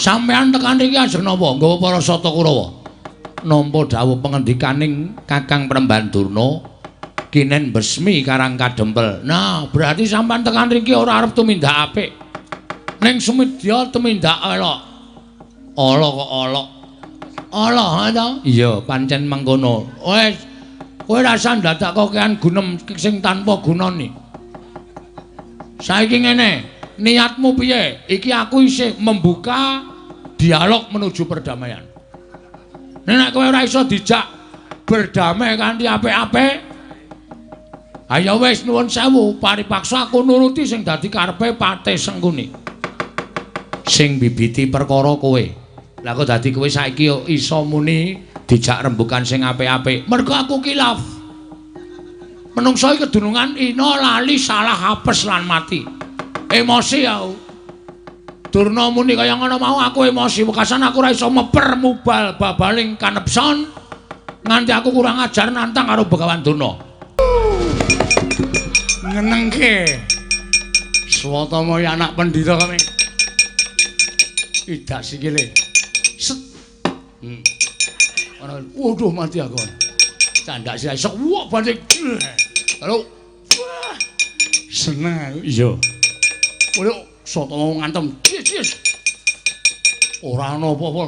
Sampeyan tekan riki ajeng napa? Nggawa para Sata Kurawa. Nampa dawuh pengendikaning Kakang Premban Durna kinen besmi Karang Kadempel. Nah, berarti sampeyan tekan riki ora arep tumindak apik. Ning sumedya tumindak elok. Ala kok ala. Ala ha ta? Iya, pancen mengkono. Wis, kowe rasa ndadak kokean gunem sing tanpa gunane. Saiki ngene, niatmu piye? Iki aku isih membuka dialog menuju perdamaian. Nek kowe ora iso dijak berdamai kanthi apik-apik, ayo wis nuwun sewu, paripaksa aku nuruti sing dadi karepe Patih Sengkuni. Sing bibiti perkara kowe. Lah kok dadi kowe saiki iso muni dijak rembukan sing apik-apik. Mergo aku kilaf. Menungso iki kedunungan ina lali salah apes lan mati. Emosi aku. Durna muni kaya ngono mau aku emosi, wekasan aku ora iso meper mubal babaling kanepson nganti aku kurang ajar nantang karo Begawan Durna. Ngenengke. Swatama anak pendhita kami. Idak sikile. Set. Waduh mati aku. Candak sirahe sok wah banting. Halo. Seneng aku. Iya. Waduh, Swatama ngantem. Yes. Ora ana apa-apa.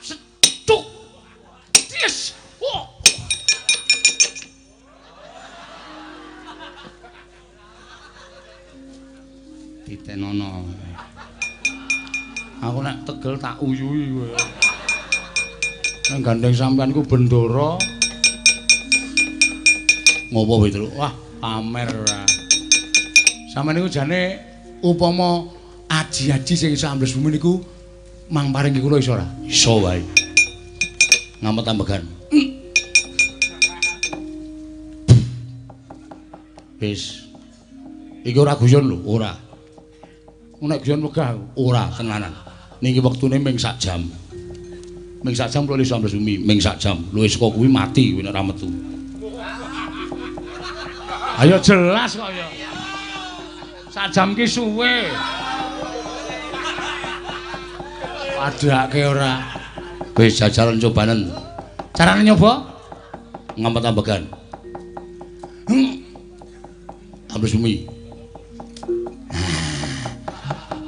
Set. Tuk. Yes. Wah. Titenono. Aku nek tegel tak uyuhi kowe. Nek gandeng sampean ku bendara. Ngopo Petruk? Wah, pamer ora. Sampeyan niku jane upama aji-aji sing iso ambles bumi niku mang paringi kula iso ora? Iso wae. Ngamet ambegan. Wis. Iki ora guyon lho, ora. Nek guyon wegah aku, ora tenanan. Niki wektune ming sak jam. Ming sak jam kula iso ambles bumi, ming sak jam. Luwih saka kuwi mati kuwi nek ora metu. Ayo jelas kok ya. Sak jam ki suwe. Padhake ora. Wis jajalan cobanen. Carane nyoba? Ngamet ambegan. Ambles bumi.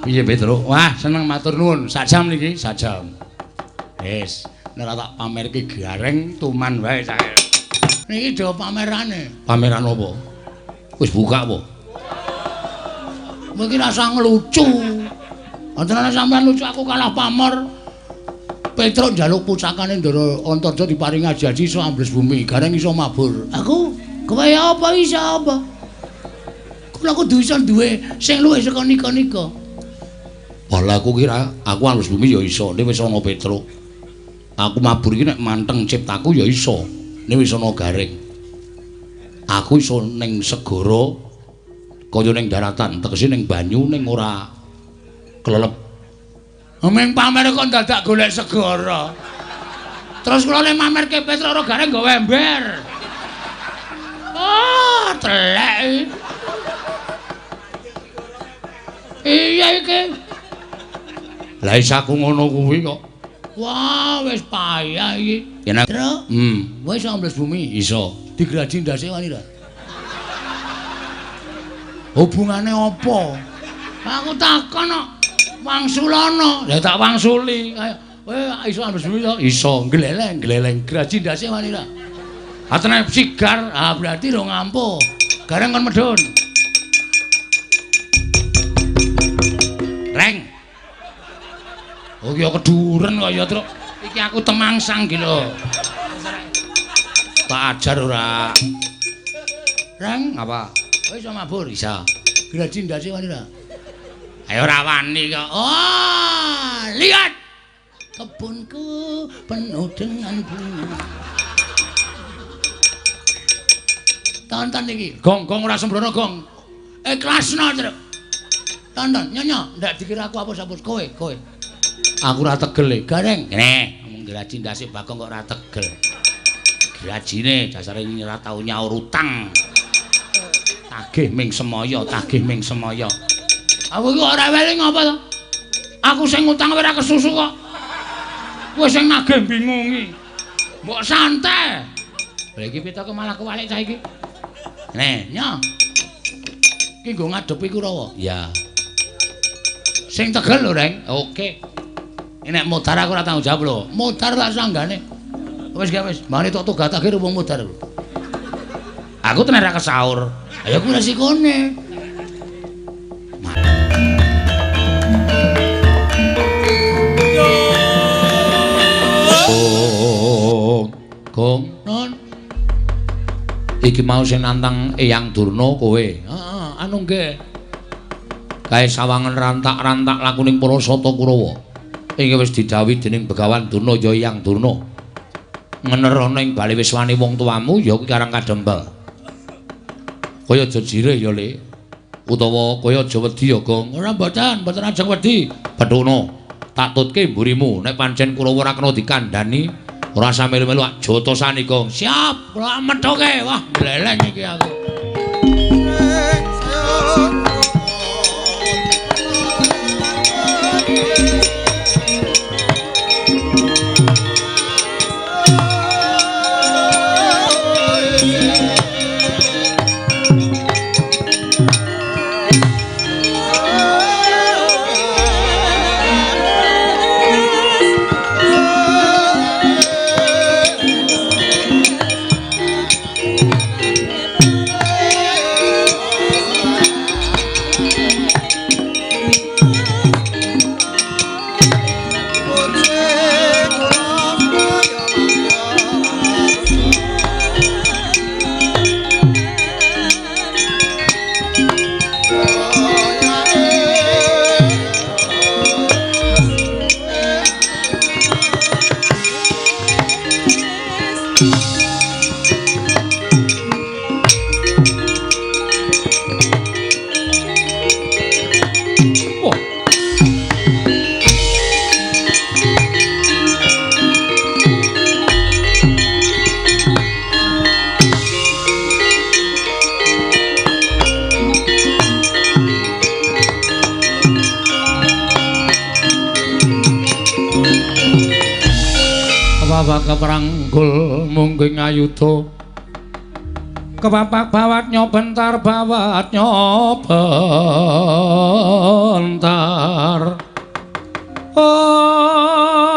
Piye Petruk? Wah, seneng matur nuwun. Sak jam niki, sak jam. Wis, nek ora tak pamerke gareng tuman wae sae. Niki do pamerane. Pameran apa? Wis buka apa? Kowe iki rasa ngelucu. Antarane sampean lucu aku kalah pamor. Petruk njaluk pusakane Ndara Antarja diparingi aji-aji iso ambles bumi, gareng iso mabur. Aku kowe apa iso apa? Kula kudu iso duwe sing luwih saka nika-nika. Bala aku kira aku ambles bumi ya iso, nek wis ana Petruk. Aku mabur iki nek manteng ciptaku ya iso, nek wis ana gareng. Aku iso ning segara kaya ning daratan, tegese ning banyu ning ora kelelep. Ming pamer kok dadak golek segara. Terus kula le mamerke Petruk ora gareng nggawa ember. Ah, telek. Iya iki. Lah wis aku ngono kuwi kok. Wah, wis payah iki. Yen Truk. Wis ambles bumi. Iso. Digraji ndase wani ra? Hubungane apa? Aku takon kok. Wangsulana. Ya tak wangsuli. Ayo, kowe iso ambles bumi to? Iso, gleleng, gleleng. Graji ndase wani ra? Atene sigar, ah berarti ro ngampuh. Gareng kon medhun. Reng. Oh ya keduren kok ya, Truk. Iki aku temangsang iki lho. Tak ajar ora. Reng, apa? Kowe iso mabur? Iso. Graji ndase wani ra? Ayo ora wani kok. Oh, lihat. Kebunku penuh dengan bunga. Tonton iki. Gong, gong ora sembrono, gong. Ikhlasno, Truk. Tonton, nyonya, ndak dikira aku apus-apus kowe, kowe. Aku ora tegel e. Gareng. Ngene, ngomong graji ndase Bagong kok ora tegel. Grajine dasare ora tau nyaur utang. Tagih ming semaya, tagih ming semaya. Aku iki ora weling apa to? Aku sing ngutang ora kesusu kok. Kowe sing nagih bingungi. Mbok santai. Lha iki pitoke malah kewalik cah iki. Neh, nyo. Iki nggo ngadepi Kurawa. Iya. Sing tegel lho, Reng. Oke. Nek modar aku ora tanggung jawab lho. Modar tak sanggane. Wis gak wis, mane tok togatake wong modar lho. Aku tenan ra kesaur. Ayo kuwi resikone. Gong, non. Iki mau sing nantang Eyang Durna kowe. Heeh, anu nggih. Kae sawangan rantak-rantak lakuning para Sata Kurawa. Iki wis didhawuhi dening Begawan Durna ya Eyang Durna. Ngener ana ing bali wiswane wong tuamu ya kuwi Karang Kadempel. Kaya aja jirih ya, Le. Utawa kaya aja wedi ya, Gong. Ora mboten, mboten ajeng wedi. Pethukno. Tak tutke mburimu. Nek pancen Kurawa ora kena dikandhani, ora usah melu-melu jotosane, Gong. Siap, kula methuke. Wah, mleleng iki aku. Keperanggul mungging ayuda kepapak bawat nyobentar bawat nyobentar ong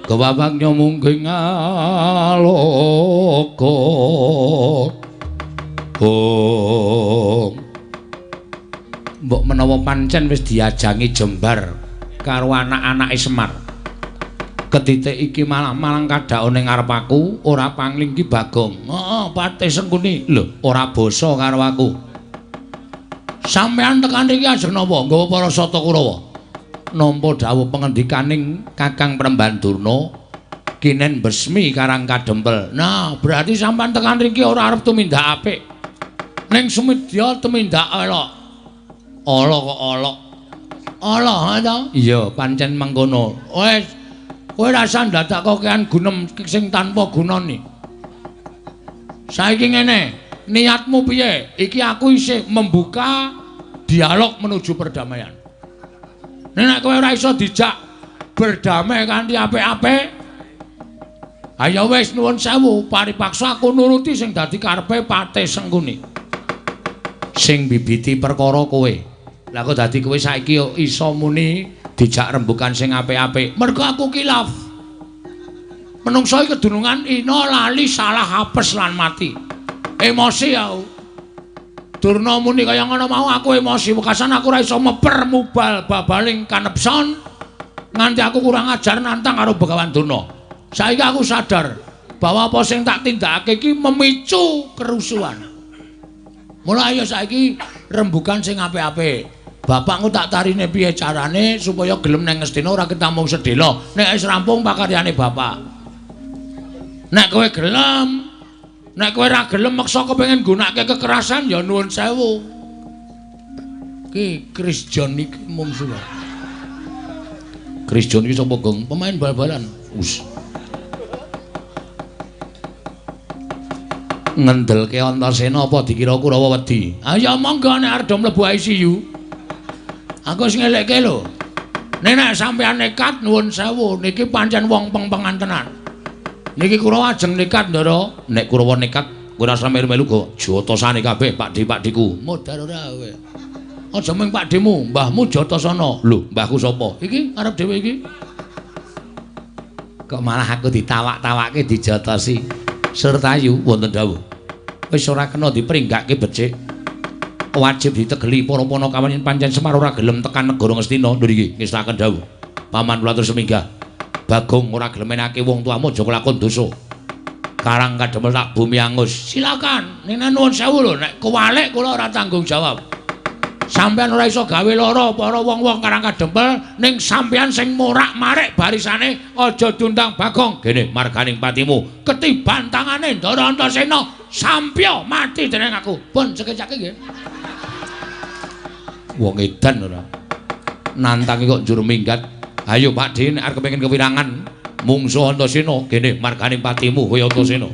kepapak nyomungging aloka ong. Mbok menawa pancen wis diajangi jembar karo anak-anake Semar. Ketitik iki malah-malang kadhaon ning ngarep aku, ora pangling ki Bagong. Heeh, Patih Sengkuni. Lho, ora basa karo aku. Sampeyan tekan iki ajeng napa? Nggawa para Sata Kurawa. Nampa dawuh pengendikaning Kakang Premban Durna, kinen besmi Karang Kadempel. Nah, berarti sampeyan tekan riki ora arep tumindak apik. Ning sumedya tumindak elok. Ala kok ala. Ala ta? Iya, pancen mengkono. Wis, kowe rasa ndadak kokean gunem sing tanpa gunane. Saiki ngene, niatmu piye? Iki aku isih membuka dialog menuju perdamaian. Nek kowe ora iso dijak berdamai kanthi apik-apik, ayo wis nuwun sewu, paripaksa aku nuruti sing dadi karepe Patih Sengkuni. Sing bibiti perkara kowe. Lah kok dadi kowe saiki iso muni dijak rembukan sing apik-apik. Mergo aku kilaf. Menungso iki kedunungan ina lali salah apes lan mati. Emosi aku. Durna muni kaya ngono mau aku emosi wekasan aku ora iso meper mubal babaling kanepson nganti aku kurang ajar nantang karo Begawan Durna. Saiki aku sadar bahwa apa sing tak tindakake iki memicu kerusuhan. Mula ayo saiki rembukan sing apik-apik. Bapakku tak tarine piye carane supaya gelem nang Ngastina ora ketamung sedhela. Nek wis rampung pakaryane bapak. Nek kowe gelem, nek kowe ora gelem meksa kepengin nggunakake kekerasan ya nuwun sewu. Ki Chris John iki mungsuh. Chris John iki sapa, Gong? Pemain bal-balan. Us. Ngendelke Antasena apa dikira Kurawa wedi? Ayo monggo nek arep mlebu ICU. Aku wis ngelekke lho. Nek sampeyan nekat nuwun sewu, niki pancen wong pengpengan tenan. Niki Kurawa ajeng nekat, Ndara. Nek Kurawa nekat, kowe ora usah melu-melu go jotosane kabeh Pakde-pakdeku. Modar ora kowe. Aja mung pakdemu, mbahmu Jotasana. Lho, mbahku sapa? Iki arep dhewe iki. Kok malah aku ditawak-tawake dijotosi. Surtayu wonten dawuh. Wis ora kena dipringgake becik. Wajib ditegeli para panakawan yen pancen Semar ora gelem tekan negara Ngastina. Lho iki ngestaken dawuh. Paman kula terus minggah. Bagong ora gelem menake wong tuamu aja kelakon dosa. Karang kademel tak bumi angus. Silakan. Ning nuwun sewu lho, nek kewalik kula ora tanggung jawab. Sampeyan ora iso gawe lara para wong-wong Karang Kadempel, ning sampeyan sing morak-marik barisane aja diundang Bagong. Gene marganing patimu ketiban tangane Ndara Antasena sampya mati dening aku. Pun sekecake nggih. Wong edan ora. Nantangi kok njur minggat. Ayo Pak Din nek arep kepengin kewirangan mungsuh Antasena, gene marganing patimu kowe Antasena.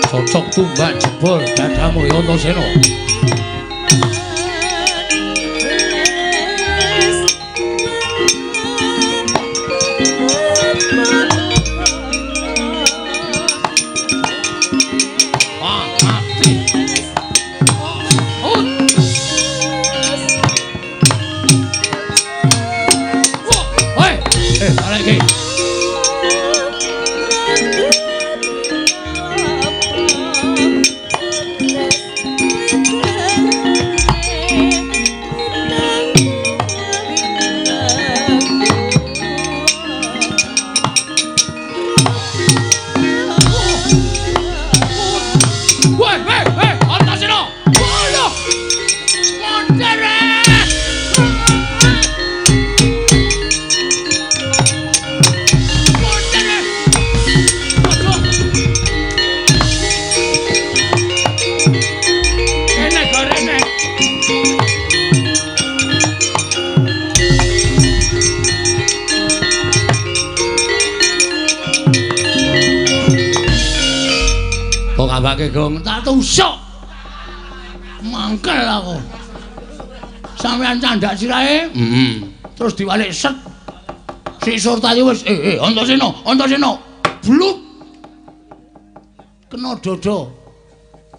Cocok tumbak jebol dadamu Antasena. Wah, mati. Tambake gong tak tusuk. Mangkel aku. Sampeyan candak sirahe? Heeh. Terus diwalik set. Si Surtayu wis Antasena, Antasena. Blup. Kena dada.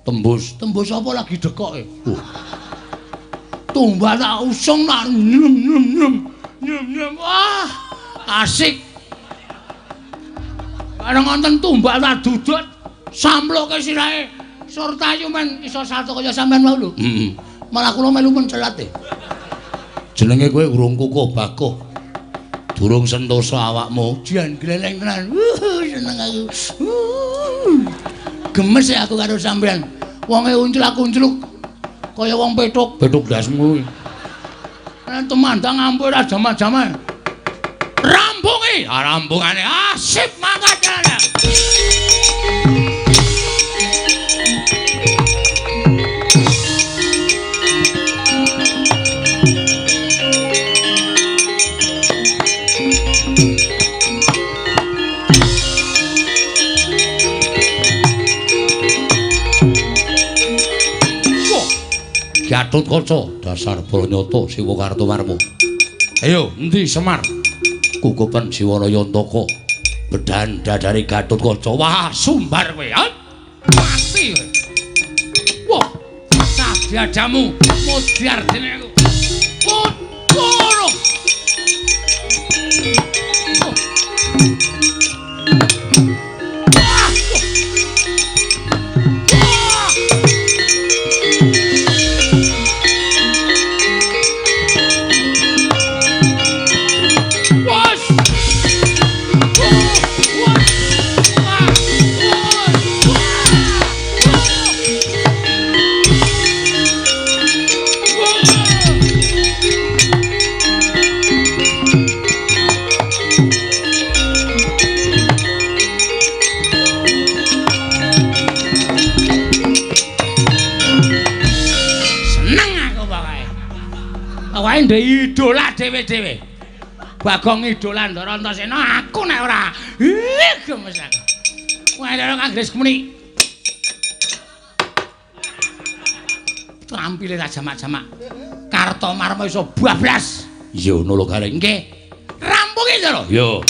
Tembus. Tembus apa lagi dekoke? Tumbak tak usung tak nyem nyem nyem. Nyem nyem. Wah, asik. Bareng wonten tumbak tak dudut samploke sirahe. Surtayu men iso salto kaya sampean wau lho. Heeh. Malah kula melu mencelat e. Jenenge kowe urung kukuh bakuh. Durung sentosa awakmu. Jan gleleng tenan. Seneng aku. Gemes ya aku karo sampean. Wonge unclak-uncluk kaya wong petuk. Petuk ndasmu kuwi. Tumandang ampuh ora jaman-jaman. Rampungi, ah rampungane. Ah sip mangkat jalan. Gatotkaca dasar Branyata Siwa Kartomarma. Ayo endi Semar? Kukupen Siwana Yantaka. Bedan dadare Gatotkaca. Wah, sumbar kowe. Mati kowe. Wah, sadyadamu mudyar dene aku. Kono. Idola dhewe-dhewe. Bagong idola Ndara Antasena aku nek ora. Gemes aku. Kowe lho Kang muni. Trampile tak jamak-jamak. Kartomarma iso bablas. Iya ngono lho Gareng. Nggih. Rampungi Ndara. Iya.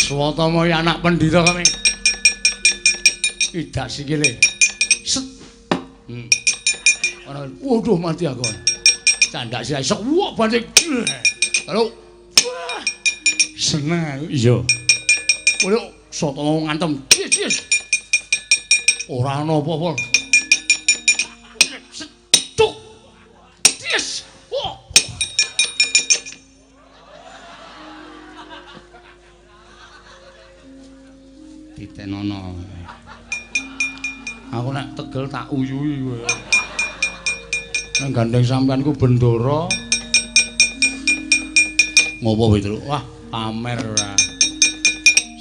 Swatama anak pendhita kami. Idak sikile. Set. Ora waduh mati aku. Candak sirahe sok wah banting. Halo. Seneng aku. Iya. Waduh, Swatama ngantem. Yes, yes. Ora ana apa-apa. Set. Tuk. Yes. Wah. Titenono. Aku nek tegel tak uyuhi kowe. Nek gandeng sampean ku bendara. Ngopo Petruk? Wah, pamer ora.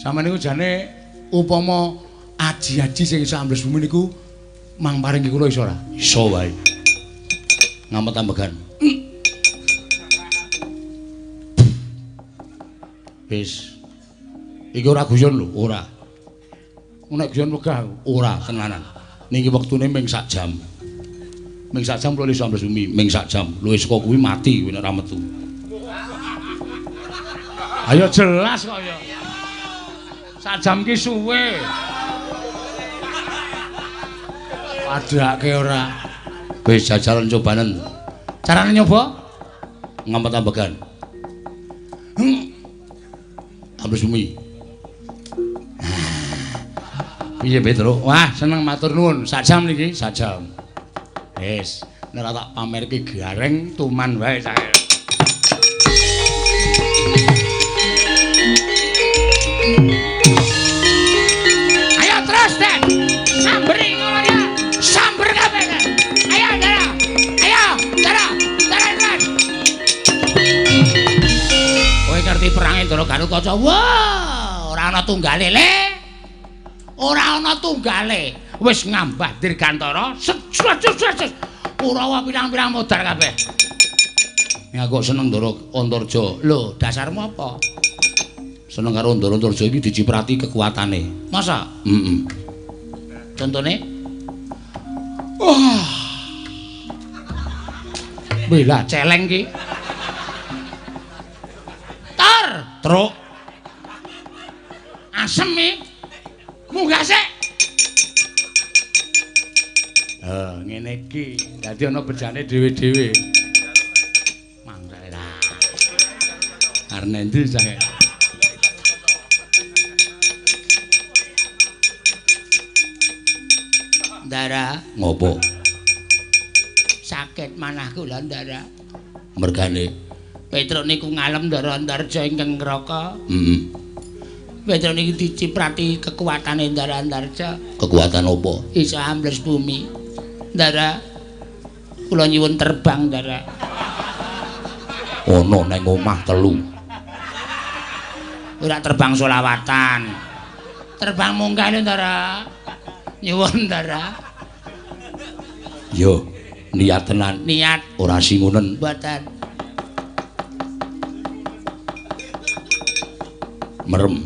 Sampeyan niku jane upama aji-aji sing iso ambles bumi niku mang paringi kula iso ora? Iso wae. Ngamet ambegan. Wis. Iki ora guyon lho, ora. Nek guyon wegah aku. Ora, tenanan. Niki wektune ming sak jam. Ming sak jam kula iso ambles bumi, ming sak jam. Luwih saka kuwi mati kuwi nek ora metu. Ayo jelas kok ya. Sak jam ki suwe. Padhake ora. Wis jajalan cobanen. Carane nyoba? Ngamet ambegan. Ambles bumi. Piye Petruk? Wah, seneng matur nuwun. Sak jam niki, sak jam. Wis, nek ora tak pamerke gareng tuman wae sae. Ayo terus, Den. Samberi ngono ya. Samber kabeh. Ayo, Dara. Ayo, Dara. Dara terus. Kowe ngerti perange Ndara Garukaca? Wah, ora ana tunggale, Le. Ora ana tunggale. Wis ngambah dirgantara. Set set set. Kurawa pirang-pirang modar kabeh. Ya kok seneng Ndara Antarja. Lho, dasarmu apa? Seneng karo Ndara Antarja iki diciprati kekuatane. Masa? Heeh. Contone? Wah. Bela celeng ki. Tor, truk. Asem iki. Munggah sik. Ngene iki. Dadi ana bejane dhewe-dhewe. Mangkane ra. Arep endi sae? Ndara, ngopo? Sakit manah kula, Ndara. Mergane Petruk niku ngalem Ndara Antarja ingkang ngraka. Heeh. Petruk niku diciprati kekuatane Ndara Antarja. Kekuatan apa? Iso ambles bumi. Ndara, kula nyuwun terbang, Ndara. Ana nang omah telu. Ora terbang solawatan. Terbang munggah lho, Ndara. Nyuwun, Ndara. Yo, niat tenan. Niat ora singunen. Mboten. Merem.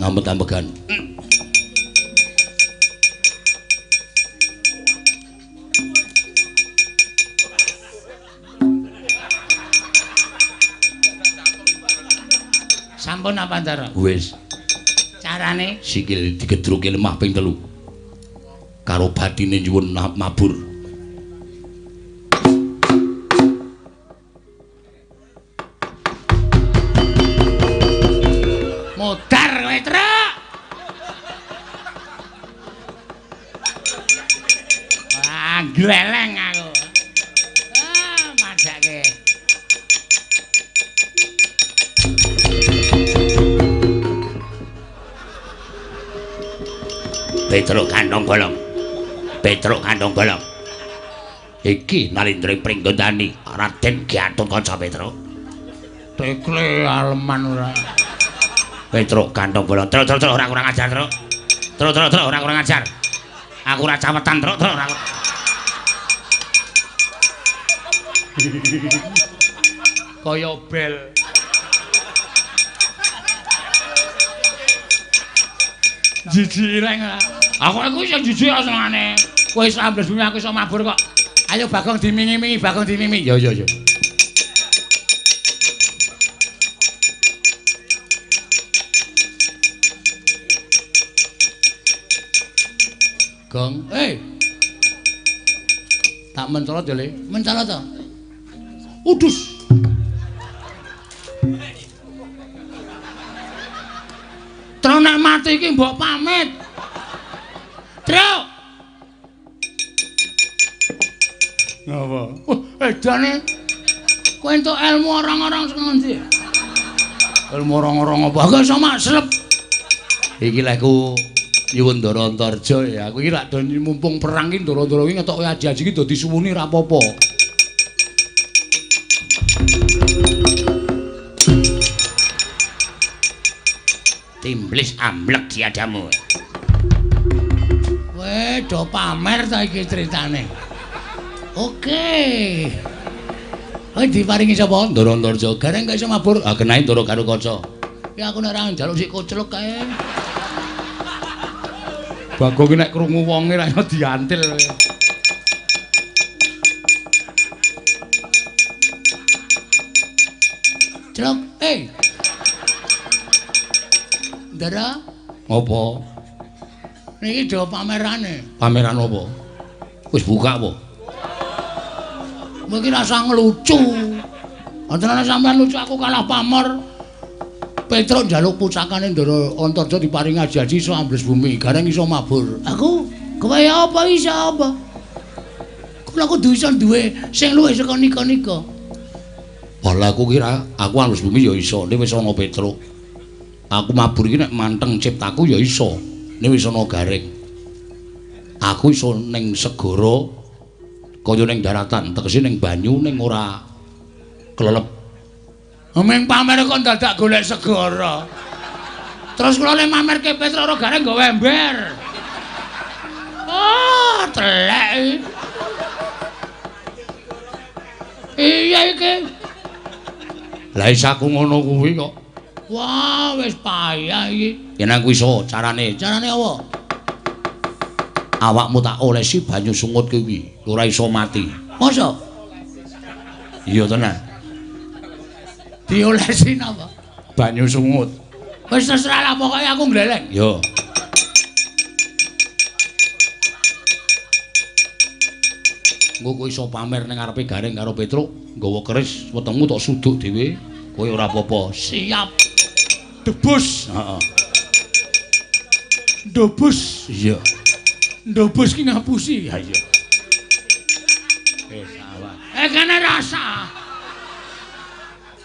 Ngambet-ambegan. Sampun apa, Ndara? Wis. Carane sikil digedruke lemah ping 3. Karo batine nyuwun mabur. Modar kowe, Truk. Wah, gleleng aku. Ah, majake. Petruk kantong bolong. Petruk kantong bolong. Iki Nalindra Pringgondani, Raden Gatotkaca Petruk. Tekle aleman ora. Petruk kantong bolong. Truk truk truk ora kurang ajar, Truk. Truk truk truk ora kurang ajar. Aku ora cawetan, Truk truk ora. Kaya bel. Jijik ireng. Aku iso jijik senengane. Kowe iso ambles bumi aku iso mabur kok. Ayo Bagong dimingi-mingi, Bagong dimingi. Ya ya ya. Gong, eh. Tak mencolot ya, Le. Mencolot to? Udus. Truk nek mati iki mbok pamit. Truk. Ngapa? Wah, edane. Kowe entuk ilmu orang-orang sing ngendi? Ilmu orang-orang apa? Aku iso maslep. Iki lek ku nyuwun Ndara Antarja ya. Aku iki lak do mumpung perang iki ndara-ndara iki ngetoke aji-aji iki dadi suwuni ra apa-apa. Timblis amblek diadamu. Kowe do pamer ta iki critane. Oke. Kowe diparingi sapa? Ndara Antarja. Gareng gak iso mabur. Ah kenae Ndara Garukaca. Ya aku nek ora njaluk sik koclok kae. Bagong ki nek krungu wonge ra iso diantil. Celok, eh. Ndara, Apa? Niki do pamerane. Pameran apa? Wis buka apa? Mungkin rasa ngelucu. Antarane sampean lucu aku kalah pamor. Petruk njaluk pusakane Ndara Antarja diparingi aji-aji iso ambles bumi, Gareng iso mabur. Aku kowe apa iso apa? Kula kudu iso duwe sing luwih saka nika-nika. Lah aku kira aku ambles bumi ya iso, nek wis ana Petruk. Aku mabur iki nek manteng ciptaku ya iso, nek wis ana Gareng. Aku iso ning segara kaya ning daratan, tegese ning banyu ning ora klelep. Ming pamer kok dadak golek segara. Terus kula le mamerke Petruk karo Gareng nggawa ember. Oh, telek. Iya iki. Lah iso aku ngono kuwi kok. Wah, wis payah iki. Yen aku iso carane, carane apa? Awakmu tak olesi banyu sungut kuwi, ora iso mati. Masa? Iya tenan. Diolesi napa? Banyu sungut. Wis terserah lah pokoke aku ngleleng. Yo. Engko kowe iso pamer ning ngarepe Gareng karo Petruk, nggawa keris wetengmu tok suduk dhewe, kowe ora apa-apa. Siap. Debus. Heeh. Ndobus. Iya. Ndobus ki ngapusi. Ha iya. Wis awas. Kene rasa.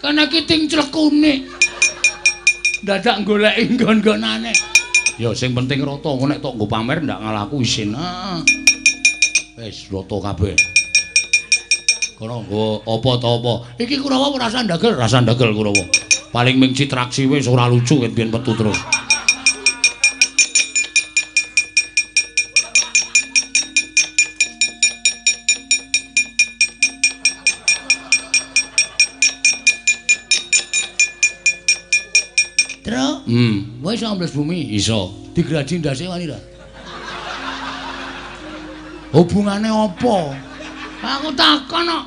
Kene ki ting clekune. Dadak goleki nggon-nggonane. Ya sing penting rata, engko nek tok nggo pamer ndak ngalahku isin. Heeh. Wis rata kabeh. Kono nggo apa ta apa. Iki Kurawa rasa ndagel, rasa ndagel Kurawa. Paling ming citraksi wis ora lucu ket biyen metu terus. Truk. Kowe iso ambles bumi? Iso. Digraji ndase wani ra? Hubungane apa? Aku takon kok.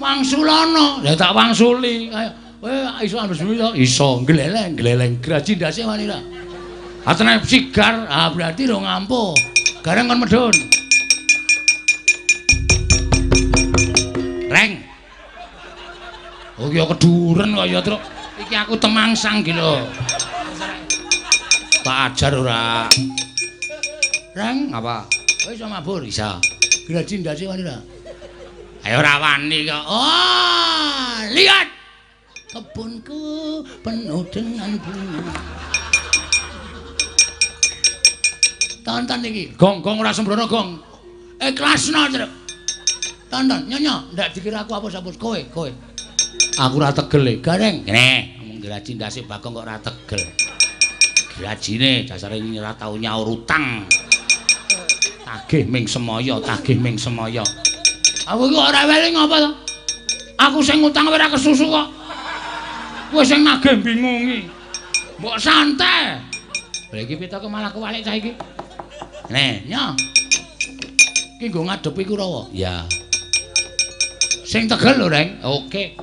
Wangsulana. Ya tak wangsuli. Ayo, kowe iso ambles bumi to? Iso. Gleleng, gleleng. Graji ndase wani ra? Atene sigar. Ah berarti ro ngampuh. Gareng kon medhun. Reng. Oh ya keduren kok ya, Truk. Iki aku temangsang iki lho. Tak ajar ora. Reng, apa? Kowe iso mabur? Iso. Graji ndase wani ra? Ayo ora wani kok. Oh, lihat. Kebunku penuh dengan bunga. Tonton iki. Gong, gong ora sembrono, gong. Ikhlasno, Truk. Tonton, nyonya, ndak dikira aku apus-apus kowe, kowe. Aku ora tegel e. Gareng. Kene, ngomong graji ndase Bagong kok ora tegel. Grajine dasare ora tau nyaur utang. Tagih ming semaya, tagih ming semaya. Aku iki ora weling apa to? Aku sing ngutang ora kesusu kok. Kowe sing nagih bingungi. Mbok santai. Lha iki pitoke malah kewalik cah iki. Kene, nyo. Iki nggo ngadepi Kurawa. Ya. Sing tegel lho, Reng. Oke.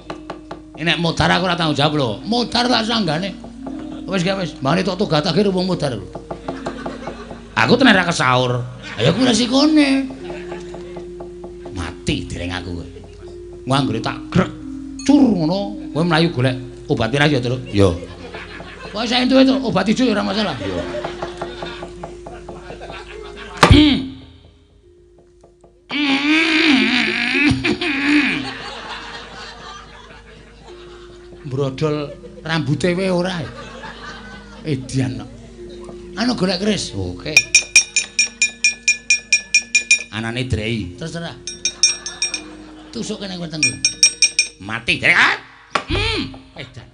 Nek modar aku ora tanggung jawab lho. Modar tak sanggane. Wis gak wis, mbane tok togatake wong modar lho. Aku tenan ora kesaur. Ayo kuwi resikone. Mati dereng aku kowe. Engko anggere tak grek cur ngono, kowe mlayu golek obat merah ya, Truk. Yo. Pokoke sak entuke obat ijo ya ora masalah. Yo. Brodol rambute wae ora. Edian kok. Anu golek keris. Oke. Anane drei. Terserah. Tusuk kene wetengku. Mati drei. Edan.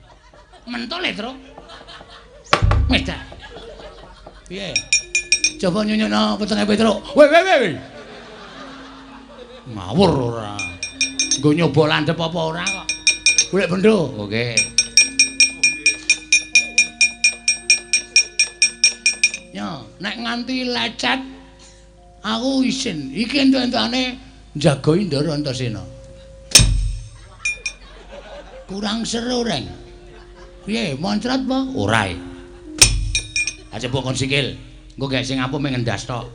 Mentol e, Truk. Edan. Piye? Coba nyunyukno wetenge Petruk. Weh weh weh. Ngawur ora. Nggo nyoba landhep apa ora kok. Golek bendo. Oke. Yo, nek nganti lecet aku isin. Iki entuk-entukane njagoi Ndara Antasena. Kurang seru, Reng. Piye, moncrot apa? Ora. Aja mbok kon sikil. Engko gek sing ampuh mung ngendas tok.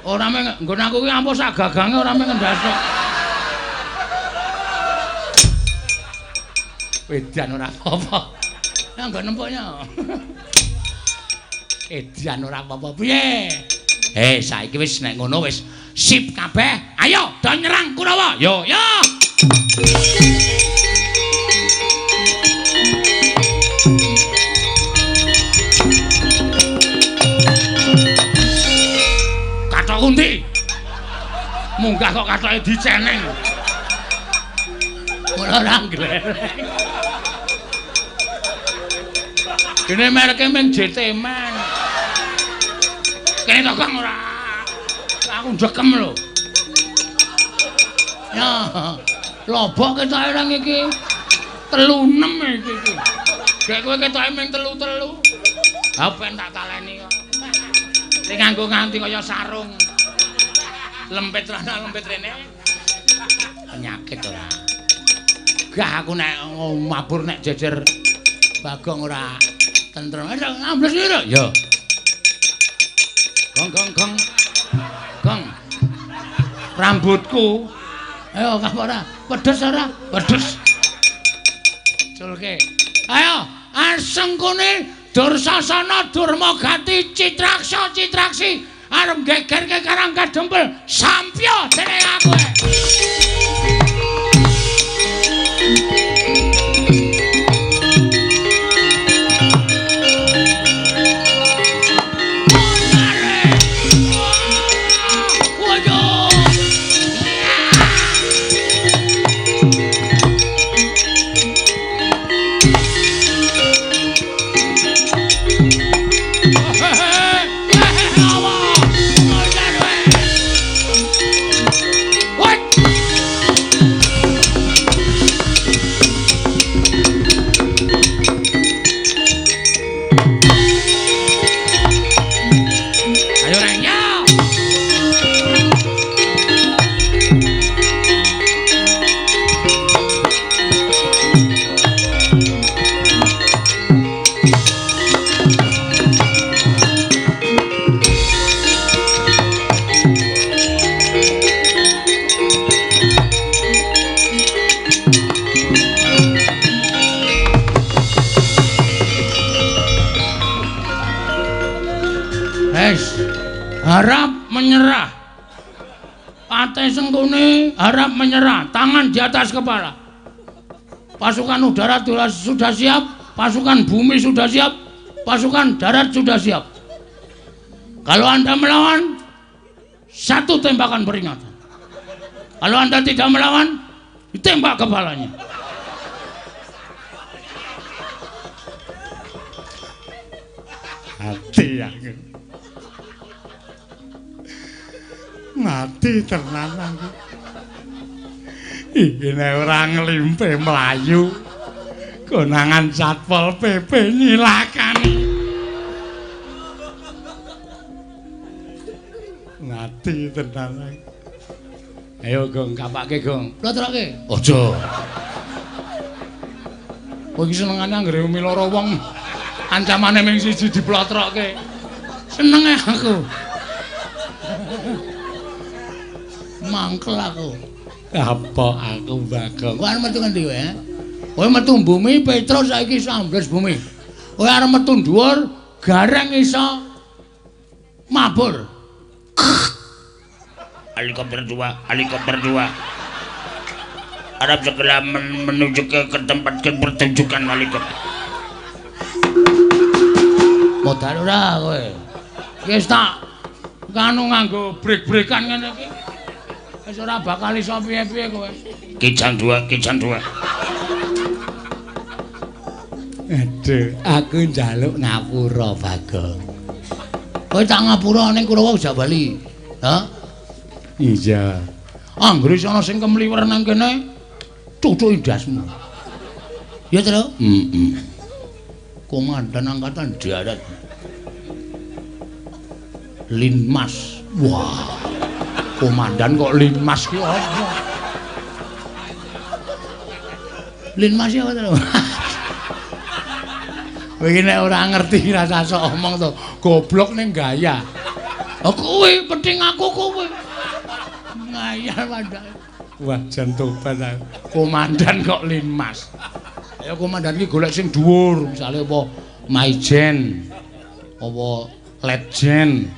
Ora mung nggon aku ki ampuh sak gagange ora mung ngendas tok. Wedan ora apa-apa. Nggo nempuknya. Edian ora apa-apa piye? Saiki wis nek ngono wis sip kabeh. Ayo do nyerang Kurawa. Yo yo. Kathok undi. Munggah kok kathoke diceneng. Ora nggleleng. Dene mereke mung JT Man. Kene to Kang ora. Aku ndekem lho. Ya, lobok ketoke nang iki. 36 iki iki. Gek kowe ketoke mung 3-3. Ha ben tak taleni kok. Sing nganggo nganti kaya sarung. Lempet rana lempet rene. Penyakit ora. Gah aku nek mabur nek jejer Bagong ora tentrem. Ambles lho. Ya. Gong gong gong. Gong. Rambutku. Ayo kah ora? Pedes ora? Pedes. Culke. Ayo, Asengkuni Dursasana Durmagati Citraksa Citraksi arep gegerke Karang Kadempel. Sampya dening aku. Harap menyerah. Patih Sengkuni harap menyerah, tangan di atas kepala. Pasukan udara sudah siap, pasukan bumi sudah siap, pasukan darat sudah siap. Kalau Anda melawan, satu tembakan peringatan. Kalau Anda tidak melawan, ditembak kepalanya. Hati aku. Mati tenan aku. Iki nek ora nglimpe mlayu, konangan Satpol PP nyilakani. Mati tenan aku. Ayo Gong, kapake Gong. Plotroke. Aja. Kowe iki senengane anggere umi lara wong ancamane ming siji diplotroke. Senenge aku. Mangkel aku. Apa aku Bagong? Kowe arep metu ngendi kowe? Kowe metu bumi Petro saiki iso ambles bumi. Kowe arep metu dhuwur Gareng iso mabur. Helikopter 2, helikopter 2. Harap segera menuju ke tempat pertunjukan helikopter. Modal ora kowe? Wis tak kanu nganggo brek-brekan ngene iki. Wis ora bakal iso piye-piye kowe. Kijang 2, kijang 2. Aduh, aku njaluk ngapura Bagong. Kowe tak ngapura ning Kurawa jak bali. Ha? Iya. Anggere ana sing kemliwer nang kene, cucuki ndasmu. Ya, Tru? Heeh. Komandan Angkatan Darat. Linmas. Wah. Komandan kok Linmas ki apa? Linmas ya apa to? Kowe iki nek ora ngerti rasa sok omong to, goblok ning gaya. Oh kuwi penting aku kuwi. Ngayal mandake. Wah, jan tobat aku. Komandan kok Linmas. Ayo komandan iki golek sing dhuwur, misale apa Maijen, apa Letjen.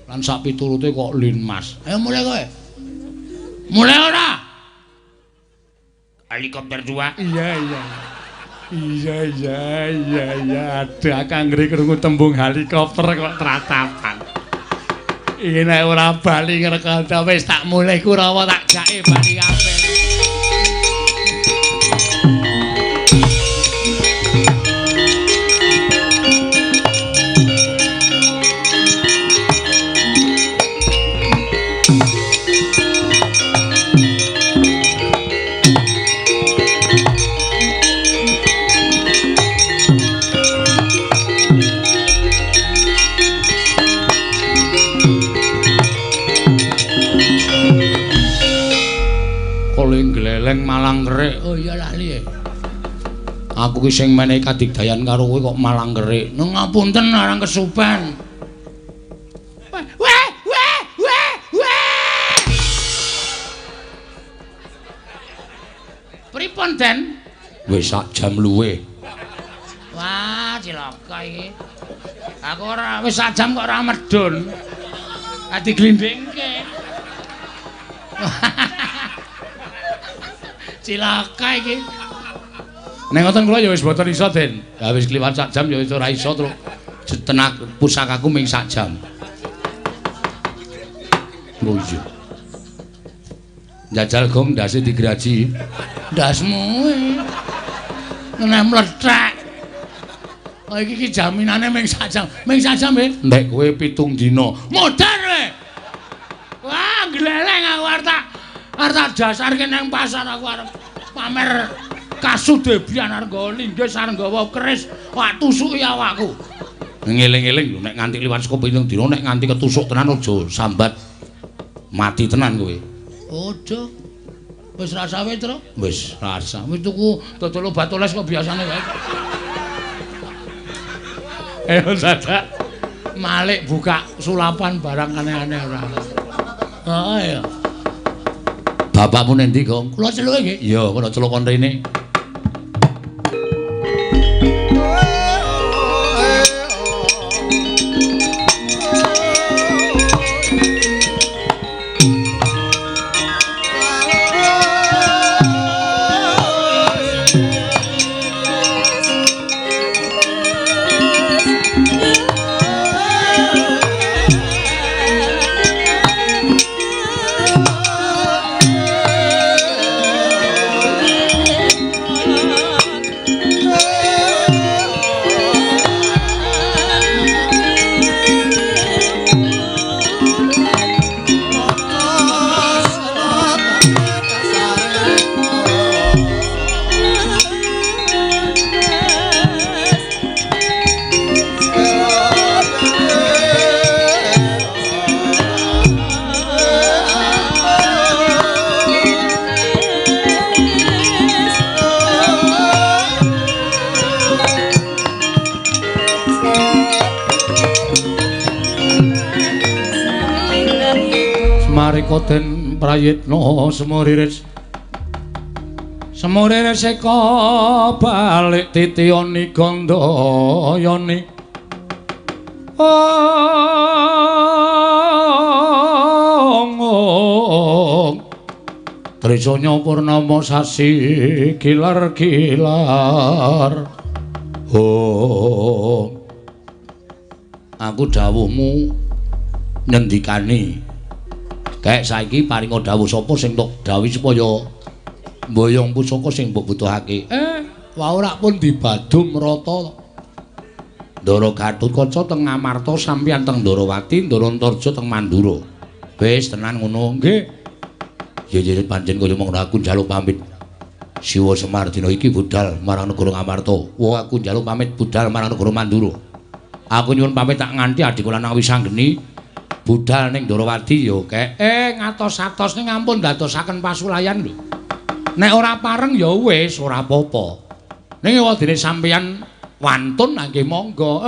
Lan sak piturute kok Linmas. Ayo mulai kowe. Mulai ora? Helikopter 2. Iya iya. Iya iya iya iya. Aduh, aku anggere krungu tembung helikopter kok tratapan. Iki nek ora bali ngrekondo wis tak mulih Kurawa tak jake bali kabeh. Gleleng malang kerik. Oh iya lali. Aku ki sing menehi kadigdayan karo kowe kok malang kerik. Nang ngapunten arang kesupen. Weh weh weh weh. Pripun, Den? Wis sak jam luwih. Wah, cilaka iki. Aku ora wis sak jam kok ora medun. Ati glindingke. Cilaka iki. Nek ngoten kula ya wis boten iso, Den. Ya wis kliwat sak jam ya wis ora iso terus tenak pusakaku ming sak jam. Oh iya. Njajal gong ndase digraji. Ndasmu. Nek mlethek. Oh iki ki jaminane ming sak jam. Ming sak jam, nggih. Nek kowe 7 dina. Modar kowe. Wah, gleleng aku arep tak arep dasarke nang pasar aku arep pamer kasudebian arep nggawa linggis arep nggawa keris, wah tusuki awakku. Ngeling-eling lho nek nganti liwat saka 7 dina nek nganti ketusuk tenan aja sambat mati tenan kowe. Aja. Wis rasa wae, Tru. Wis rasa. Wis tuku dodol obat oles kok biasane wae. Ayo dadak malik buka sulapan barang aneh-aneh ora. Heeh ya. Bapakmu nendi, Gong? Kula celuke nggih. Iya, kula celuk kon rene. Smarika den prayitna semuriris semuriris eka balik titiyani gandayani ong trisanya purnama sasi kilar-kilar. Oh, aku dawuhmu ngendikane. Kayak saiki paringa dawuh sapa sing tok dawuhi supaya mboyong pusaka sing mbok butuhake. Wau rak pun dibadum rata. Ndara Gatotkaca teng Ngamarta, sampeyan teng Ndarawati, Ndara Antarja teng Mandura. Wis tenan ngono nggih. Ya ya pancen kaya mung aku njaluk pamit. Siwa Semar dina iki budal marang negara Ngamarta. Wah aku njaluk pamit budal marang negara Mandura. Aku nyuwun pamit tak nganti adhiku lanang Wisanggeni budal ning Ndarawati ya kek. Ngatos-atos ning ampun dadosaken pasulayan lho. Nek ora pareng ya wis ora apa-apa. Ning wadene sampeyan wantun nggih monggo.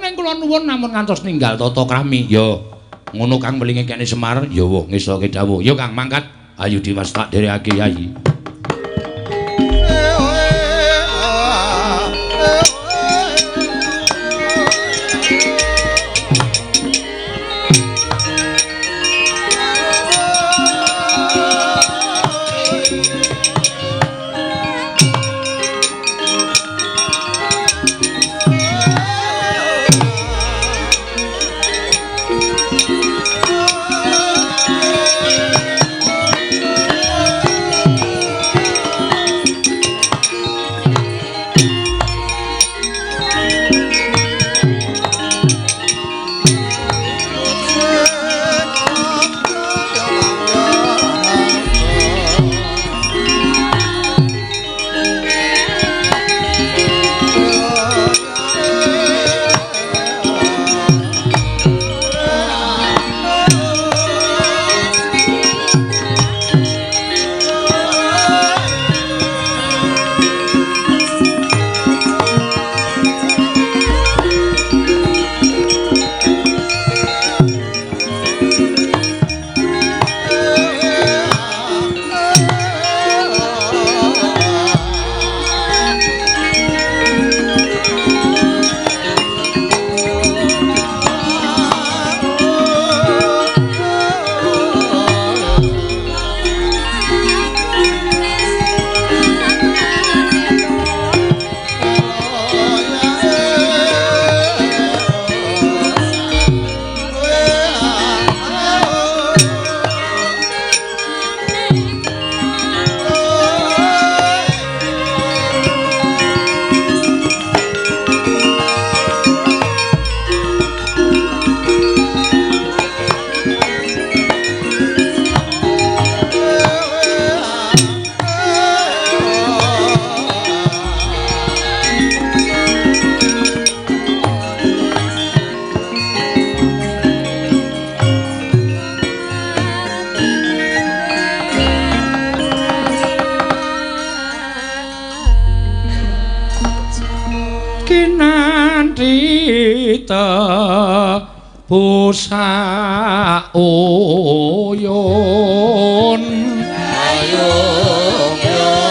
Ning kula nuwun namung ngantos ninggal tata krami. Ya ngono Kang welinge kene Semar. Ya wah ngesoke dawuh. Ya Kang mangkat. Ayo Dimas tak derekake Yayi. Tebusak uyun ayung yun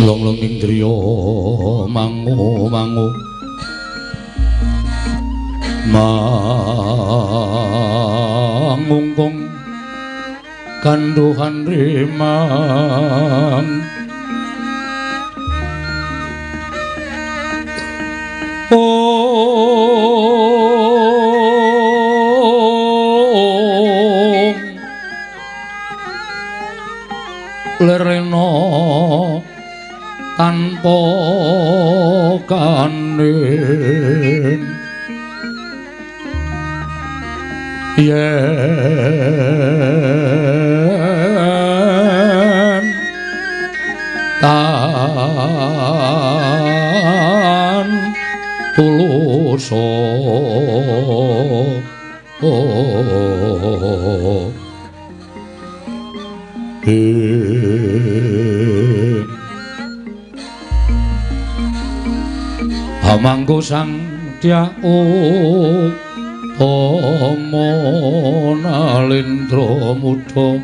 Long-long indriya mangu mangu mangungkung kanduhan rimang Om lerena tanpa kanin yen tan tulus Hamanggo sang dyau tama nalindra mudha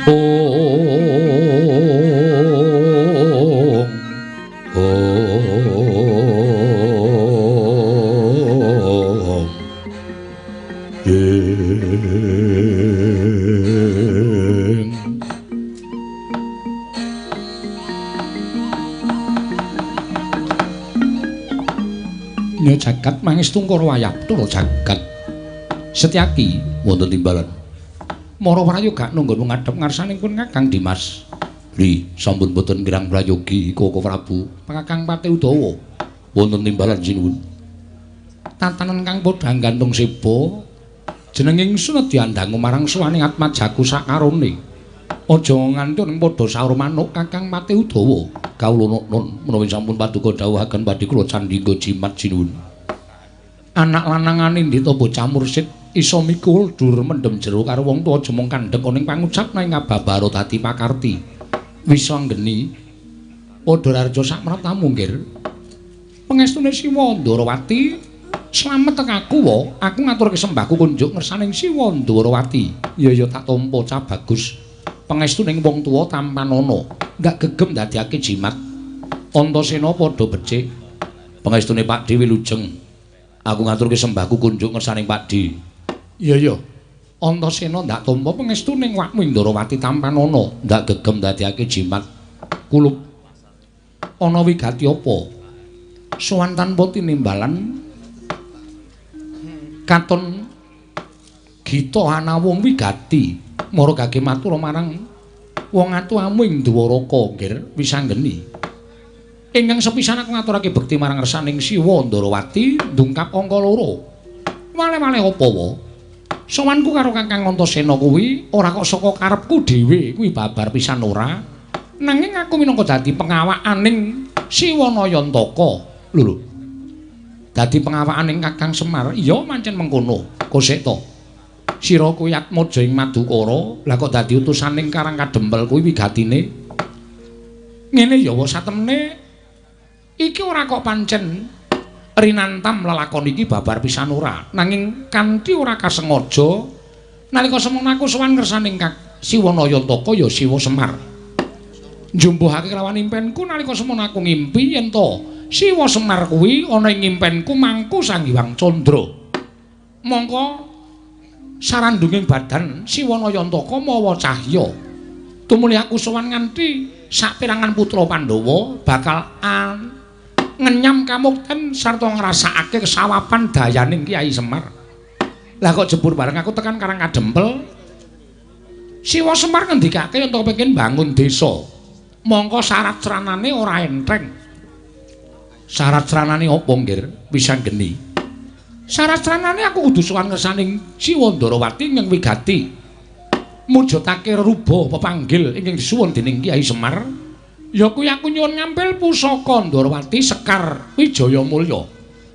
Om Om Ing Nya jagat mangestu karo wayah tur jagat Setyaki wonten timbalan. Mara prayoga nunggun ngadhep ngarsaning pun Kakang Dimas. Li sampun boten kirang prayogi Koko Prabu, Kakang Patih Udawa wonten timbalan sinuwun. Tatanan kang padha gantung seba jenenging sunedya dangu marang suwaning atmajaku sakarone. Aja nganti ning padha saur manuk Kakang Patih Udawa. Kawula nun menawi sampun paduka dawuhaken badhe kula candhingga jimat sinuwun. Anak lanang anindita bocah mursid iso mikul dur mendem jero karo wong tuwa jemong kandhek ana ing pangucap nang ngababaro dadi pakarti. Wisa nggeni padha rarja sak mratamu nggir. Pengestune Siwa Ndorowati slamet tekaku wa, aku ngaturke sembahku kunjuk ngersaning Siwa Ndorowati. Ya ya tak tampa cah bagus. Pengestune wong tuwa tampanana, ndak gegem ndadekake jimat. Antasena padha becik. Pengestune Pakdhe wilujeng. Aku ngaturke sembahku kunjuk ngersaning Pakdhe. Iya ya. Antasena ndak tampa pengestune wakmu Ndorowati tampanana, ndak gegem ndadekake jimat. Kulup ana wigati apa? Sowan tanpa tinimbalan katon gita anawung wigati mara gage matur marang wong atuamu ing Dwaraka nggir wisanggeni. Ingkang sepisan aku ngaturake bekti marang ngersaning Siwa Ndorowati ndungkap angka 2. Wale-wale apa wa? Sowanku karo Kakang Antasena kuwi ora kok saka karepku dhewe, kuwi babar pisan ora. Nanging aku minangka dadi pengawakaning Siwa Nayantaka. Lho lho. Dadi pengawakaning Kakang Semar, iya pancen mengkono. Kosek to. Sira kuwi atmaja ing Madukara, lah kok dadi utusaning Karang Kadempel kuwi wigatine. Ngene ya wa satemene iki ora kok pancen rinantam lelakon iki babar pisan ora, nanging kanthi ora kasengaja nalika semono aku sowan ngersaning Siwa Nayantaka ya Siwa Semar. Njumbuhake kelawan impenku nalika semono aku ngimpi yen to Siwa Semar kuwi ana ing impenku mangku Sang Hyang Candra. Mongko sarandunging badan Siwa Nayantaka mawa cahya. Tumuli aku sowan nganti saperangan putra Pandhawa bakal ngenyam kamukten sarta ngrasakake kesawapan dayaning Kyai Semar. Lah kok jebur bareng aku tekan Karang Kadempel, Siwa Semar ngendikake yen kepengin bangun desa, mongko syarat sranane ora enteng. Syarat sranane apa nggir? Wisanggeni. Syarat sranane aku kudu sowan ngersaning Siwa Ndorowati ing wigati mujudake ruba pepanggil ingkang disuwun dening Kyai Semar. Ya kuwi aku nyuwun ngampil pusaka Ndorowati Sekar Wijaya Mulya.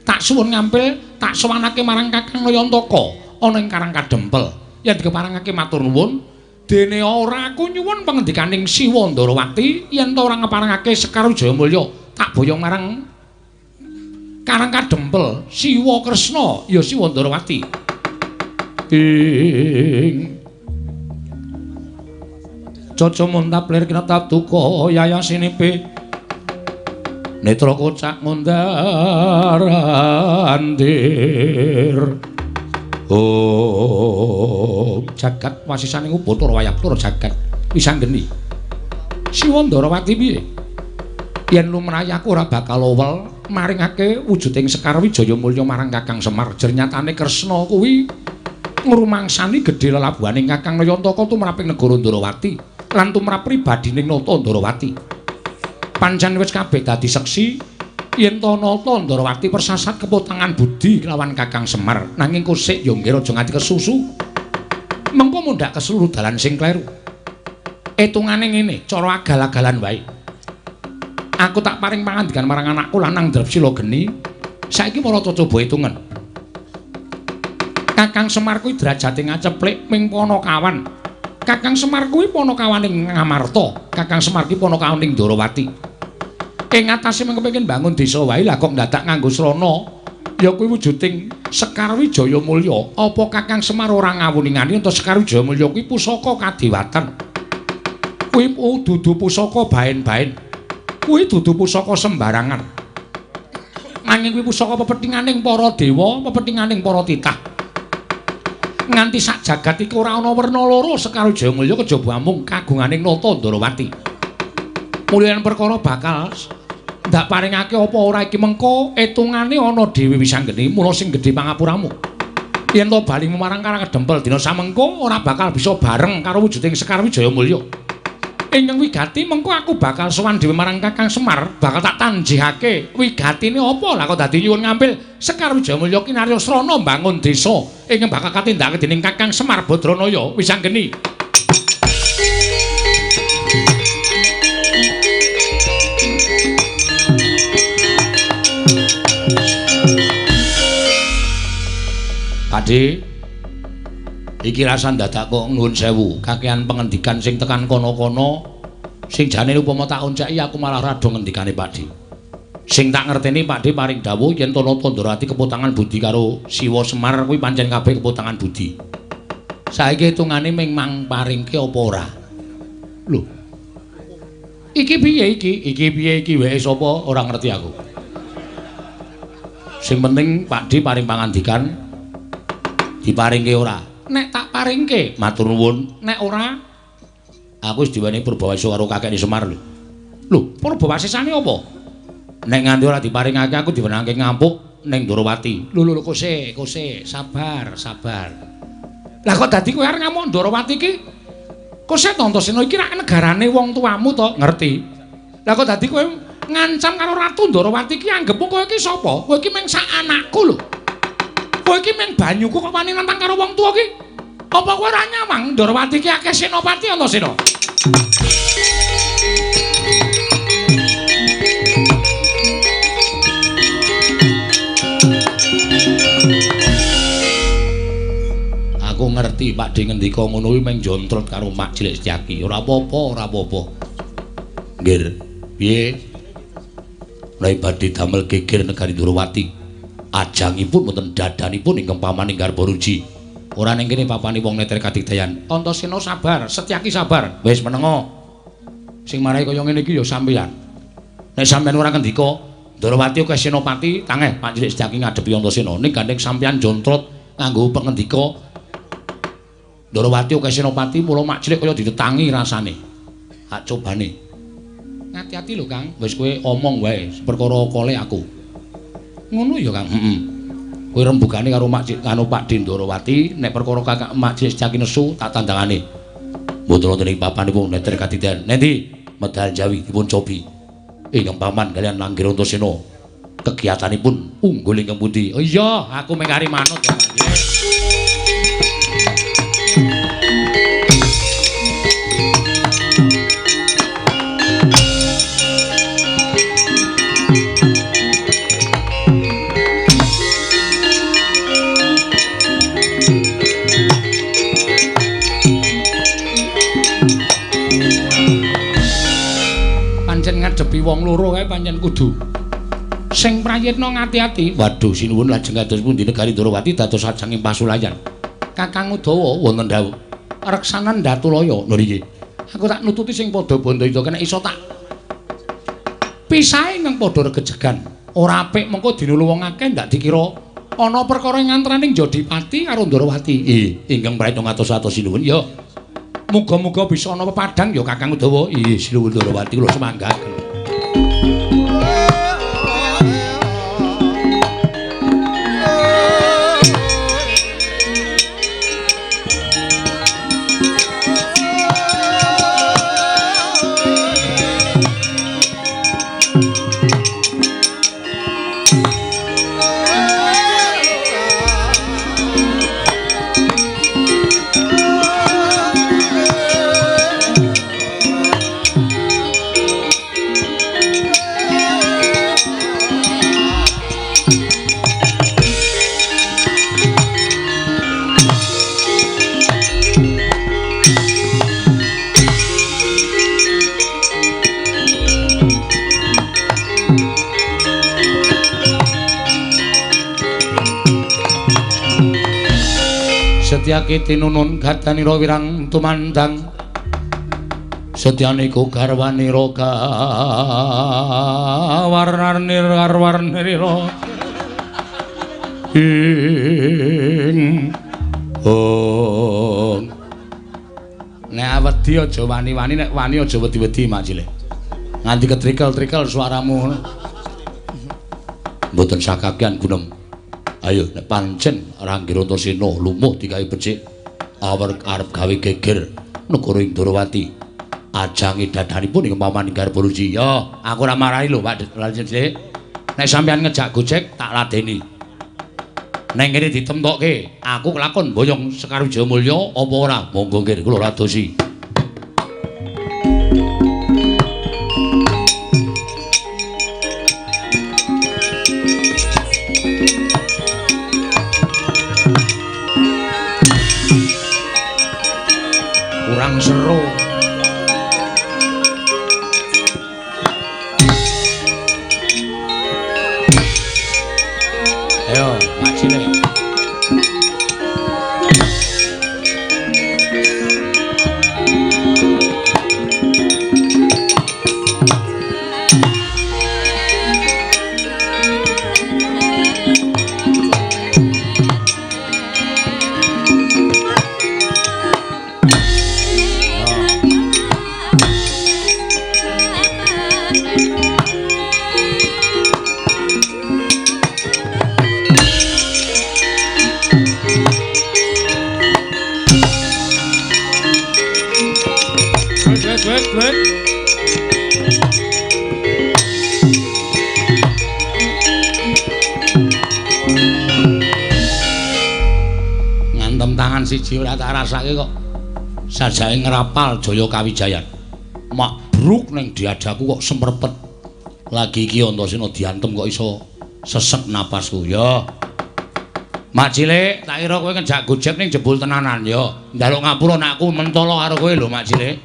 Tak suwun ngampil, tak sowanake marang Kakang Nayantaka ana ing Karang Kadempel. Yen dikeparengake matur nuwun, dene ora aku nyuwun pangendikaning Siwa Ndorowati yen ta ora ngeparengake Sekar Wijaya Mulya, tak boyong marang Karang Kadempel Siwa Kresna ya Siwa Ndorowati. Ing Caca muntap lir kinetap duka yayasinipe netra kocak ngundar andir. Oh jagat wasisaning Upacara wayah tur jagat wisanggeni. Siwa Ndorowati piye? Yen lumrahe aku ora bakal owel maringake wujuding Sekar Wijaya Mulya marang Kakang Semar. Jernyatane Kresna kuwi ngrumangsani gedhe lelabuhaning Kakang Nayantaka tumraping negara Ndorowati lan tumrap pribadining Nata Ndorowati. Pancen wis kabeh dadi seksi yen to Nata Ndorowati persasat kepotangan budi kelawan Kakang Semar. Nanging kosik ya nggih aja nganti kesusu. Mengko mundhak keseluruh dalan sing kleru. Etungane ngene, cara agal-agalan wae. Aku tak paring pangandikan marang anakku lanang Drepsila geni. Saiki para coba hitungan. Kakang Semar kuwi derajate ngaceplik ming panakawan. Kakang Semar kuwi panakawaning Ngamarta, Kakang Semar kuwi panakawaning Ndorowati. Ing atase mung kepengin bangun desa wae lah kok ndadak nganggo srana ya kuwi wujuding Sekar Wijaya Mulya. Apa Kakang Semar ora ngawuningani ento Sekar Wijaya Mulya kuwi pusaka kadewatan? Kuwi dudu pusaka baen-baen. Kuwi dudu pusaka sembarangan. Nanging kuwi pusaka pepethinganing para dewa, pepethinganing para titah. Nganti sak jagat iki ora ana werna loro Sekar Wijayamulya kejaba amung kagunganing Nata Ndorowati. Mulyan perkara bakal ndak paringake apa ora iki mengko etungane ana Dewi Wisanggeni mula sing gedhe pangapuramu. Yen to bali marang Karang Kedempel dina samengko ora bakal bisa bareng karo wujuding Sekar Wijayamulya. Ingkang wigati mengko aku bakal sowan dhewe marang Kakang Semar, bakal tak tanjihake wigatine apa lah kok dadi nyuwun ngampil Sekar Wijayamulya kinarya srana mbangun desa ingkang bakal katindakake dening Kakang Semar Badranaya Wisanggeni. Pakde, iki rasan dadak kok nuwun sewu, kakean pengendikan sing tekan kono-kono sing jane upama tak onceki aku malah rada ngendikane Pakde. Sing tak ngerteni Pakde paring dawuh yen to Nata Ndorowati kepotangan budi karo Siwa Semar kuwi pancen kabeh kepotangan budi. Saiki hitungane ming mang paringke apa ora? Lho. Iki piye iki? Iki piye iki wae sapa ora ngerti aku. Sing penting Pakde paring pangandikan diparingke ora? Nek tak paringke, matur nuwun. Nek ora, aku wis diwenehi purbawasa karo kakekne Semar lho. Lho, purbawasane apa? Nek nganti ora diparingake aku diwenangke ngampuk ning Ndorowati. Lho lho kose, kose, sabar, sabar. Lah kok dadi kowe arep ngamuk Ndorowati iki? Kose to Antasena iki rak negarane wong tuamu to, ngerti? Lah kok dadi kowe ngancam karo Ratu Ndorowati iki anggepmu kowe iki sapa? Kowe iki mung sak anakku lho. Kowe iki mung banyuku kok wani nantang karo wong tuwa iki? Apa kowe ora nyawang Ndorowati iki akeh senopati Antasena? Aku ngerti Pakde ngendika ngono kuwi mung jontrot karo Mak Cilik Setyaki. Ora apa-apa, ora apa-apa. Nggih, piye? Nek badhe damel geger negari Ndorowati, ajangipun wonten dadanipun ingkang pamaning Garbaruji. Ora ning kene papane wong neter kadigdayan. Antasena sabar, Setyaki sabar. Wis menengo. Sing marai kaya ngene iki ya sampeyan. Nek sampeyan ora ngendika Ndorowati akeh senopati, tangeh Pak Cilik Setyaki ngadepi Antasena. Ning gandeng sampeyan jontrot nganggo pengendika Ndorowati akeh senopati, mula Mak Cilik kaya ditetangi rasane. Hak cobane. Ngati-ati lho, Kang. Wis kowe omong wae, perkara kole aku. Ngono ya, Kang. Heeh. Kowe rembugane karo Mak Cik karo Pakde Ndorowati, nek perkara kakak Mak Cik Setyaki nesu tak tandangane. Mboten wonten ing papanipun neter kadidan. Nendi medal Jawi dipun cobi. Ingkang paman kalian Langgir Antasena. Kegiatanipun unggul ingkang pundi? Oh iya, aku mung kari manut ya, Pak. Ngadepi wong loro kae pancen kudu sing prayitna ngati-ati. Waduh, sinuwun lajeng kados pundi negari Ndorowati dados ajanging pasulayan. Kakang Udawa wonten dawuh reksanan Datulaya. Lho niki aku tak nututi sing padha bandayuda kena iso tak pisahe nang padha regejegan. Ora apik mengko dinulu wong akeh ndak dikira ana perkara ngantaraning Jodipati karo Ndorowati. Ingkang prayitna ngatos-atos sinuwun ya. Muga-muga bisa ana pepadang ya Kakang Udawa. Ih, sinuwun Ndorowati kula semanggaken. Setyaki tinunun gadanira wirang tumandang Setyaniku garwanira gawarnir garwarnira ing ong. Nek wedi aja wani-wani, nek wani aja wedi-wedi Mak Cilik. Nganti ketrikel-trikel suaramu. Mboten sakakean gunem. Ayo nek pancen Rangga Antasena lumuh digawe becik, awar arep gawe geger negara Indrawati. Ajange dadanipun ing paman garba ruci. Ya, aku ora marahi lho Pak Cilik. Nek sampeyan ngejak gojek tak ladeni. Neng kene ditemtokke, aku kelakon boyong Sekar Wijayamulya apa ora? Monggo nggih kula radosi. Kurang seru. Ayo, Mak Cilik. Ngantem tangan siji ora tak rasake kok sajake ngrapal Jaya Kawijayan. Makbruk ning diadaku kok semrepet. Lagi iki Antasena diantem kok iso sesek napasku. Ya. Mak Cilik, tak kira kowe ngejak gojek ning jebul tenanan ya. Njaluk ngapura nek aku mentolo karo kowe lho Mak Cilik.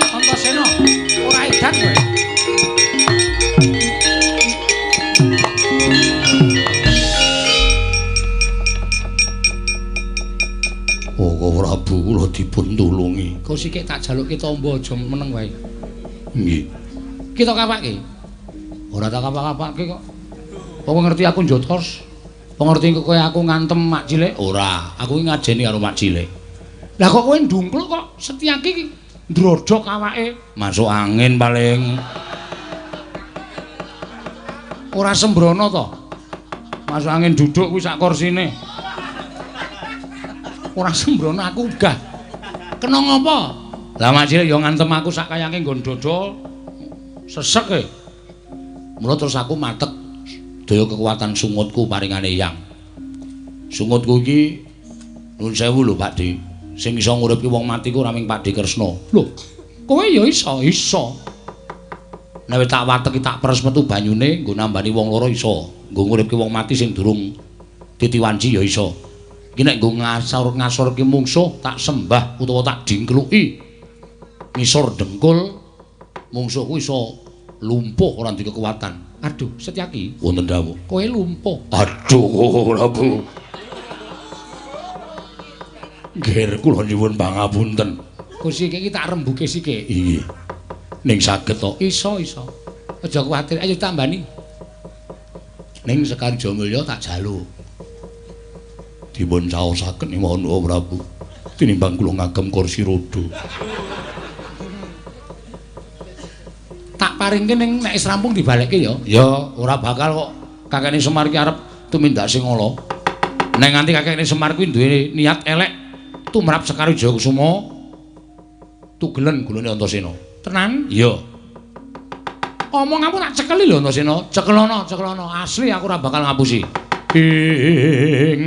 Antasena, ora edan kowe. Oh, Prabu kula dipun tulungi. Kok sikik tak jalukke tombo aja meneng wae. Nggih. Kita kapake. Ora tak kapak-kapake kok. Apa ngerti aku njotos? Apa ngerti kowe aku ngantem Mak Cilik? Ora, aku iki ngajeni karo Mak Cilik. Lah kok kowe ndungkluk kok Setyaki iki ndrodhok awake. Masuk angin paling. Ora sembrono to. Masuk angin duduk kuwi sak korsine. Ora sembrono aku gah. Kena ngopo? Lah Mak Cilik ya ngantem aku sak kayange nggon dada sesek e. Mula terus aku matek daya kekuatan sungutku paringane Eyang. Sungutku iki nuwun sewu lho Pak Di. Sing iso nguripke wong mati ku ora mung Pak Di Kresna. Lho, kowe ya iso, iso. Nek wis tak wateki tak peres metu banyune nggo nambani wong lara iso. Nggo nguripke wong mati sing durung titiwanci ya iso. Iki nek nggo ngasor-ngasorke mungsuh tak sembah utawa tak dingkluki ngisor dengkul mungsuhku iso lumpuh ora duwe kekuatan. Aduh, Setyaki, wonten dawuh. Kowe lumpuh. Aduh, Prabu. Nggih, kula nyuwun pangapunten. Gusti iki tak rembuke sithik. Inggih. Ning saged to? Iso, iso. Aja kuwatir, ayo tambani. Ning Sekar Wijayamulya tak jaluk. Dipun caosaken nyuwun Prabu. Tinimbang kula ngagem kursi roda. Tak paringke ning nek wis rampung dibalekke ya. Ya, ora bakal kok. Kakekne Semar ki arep tumindak sing ala. Nek nganti kakekne Semar kuwi duwe niat elek tumrap Sekar Wijayakusuma tugelen gulune Antasena. Tenan? Iya. Omonganmu tak cekeli lho Antasena. Cekelono, cekelono. Asli aku ora bakal ngapusi. Ing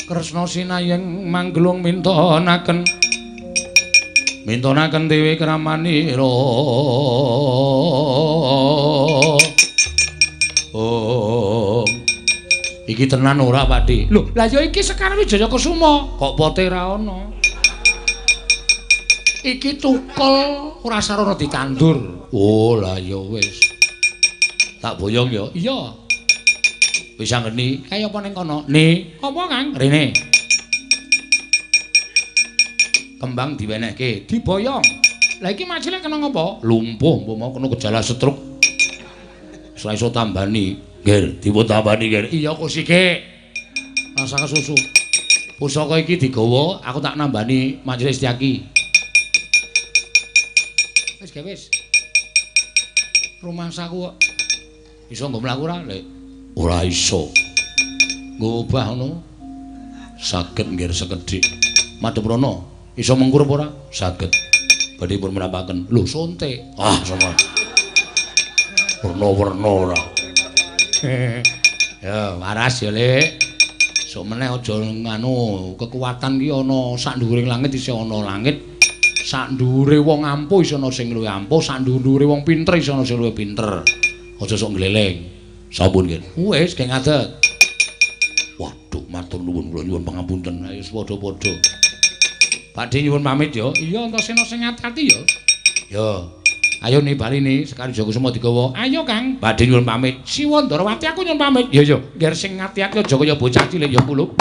Kresna sinayeng manggelung mintonaken mintonaken dewi kramanira. Oh. Iki tenan ora, Pakde? Lho, lah ya iki Sekar Wijaya Kusuma. Kok pote ra ana? Iki tukul ora sarana ditandur. Oh, lah ya wis. Tak boyong ya. Iya. Wis anggeni. Kaya apa ning kono? Ni, apa, Kang? Rene. Kembang diwenehke, diboyong. Lah iki majile kena ngopo? Lumpuh, umpama kena gejala stroke. Wis ora iso tambani. Nggih, dipun tambani nggih. Iya Kusike. Rasa kesusu. Pusaka iki digawa, aku tak nambani Majelis Setyaki. Wis ge wis. Rumangsaku kok iso nggo mlaku ora, Lek? Ora iso. Nggo obah ngono. Saged nggih sekedhik. Madhep rono, iso mengkur apa ora? Saged. Badhe pun mrapaken. Lho, sonte. Ah, sama. Werna-werna ora. Ya, waras ya, Lek. Sok meneh aja nganu, kekuatan ki ana sak dhuwuring langit isih ana langit. Sak dhuwure wong ampuh isih ana sing luwih ampuh, sak dhuwure wong pinter isih ana sing luwih pinter. Aja sok ngleleng. Sampun, nggih. Wis, geng ngadeg. Waduh, matur nuwun kula nyuwun pangapunten. Ayo padha-padha. Pakde nyuwun pamit ya. Iya, Antasena sing ati-ati ya. Ya. Ayo nih bali nih, Sekar Wijaya Kusuma digawa. Ayo, Kang. Badhe nyuwun pamit. Siwa Ndorowati aku nyuwun pamit. Iya, iya. Ngger sing ati-ati aja kaya bocah cilik ya kulup.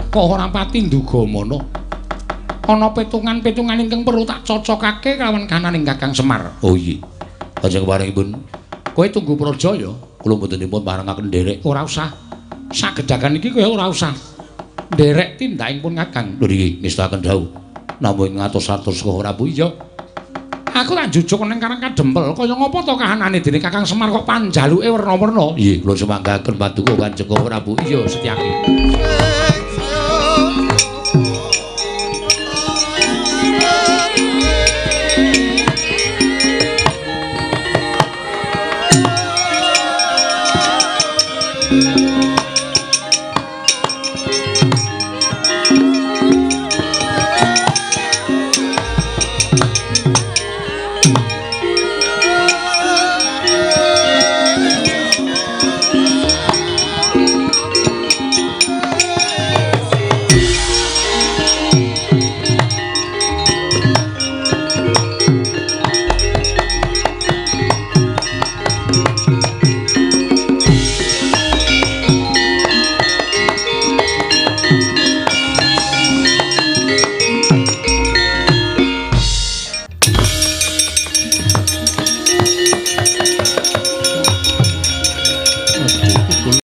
Kok ora pati nduga mono. Ana petungan-petungan ingkang perlu tak cocokake kalawan kananing Kakang Semar. Oh iya. Kanjeng paringipun. Kowe tunggu praja ya. Kula mboten dipun parengaken nderek. Ora usah. Sagedagan iki kowe ora usah nderek tindakipun Kakang. Lho niki ngestakaken dawuh. Namung ngatos-atos kok ora Bu iya. Aku tak njujuk ning Karang Kadempel kaya ngapa to kahanane dene Kakang Semar kok panjaluke werna-werna. Nggih, kula sumanggaken paduka Kanjeng Prabu. Iya, Setyaki.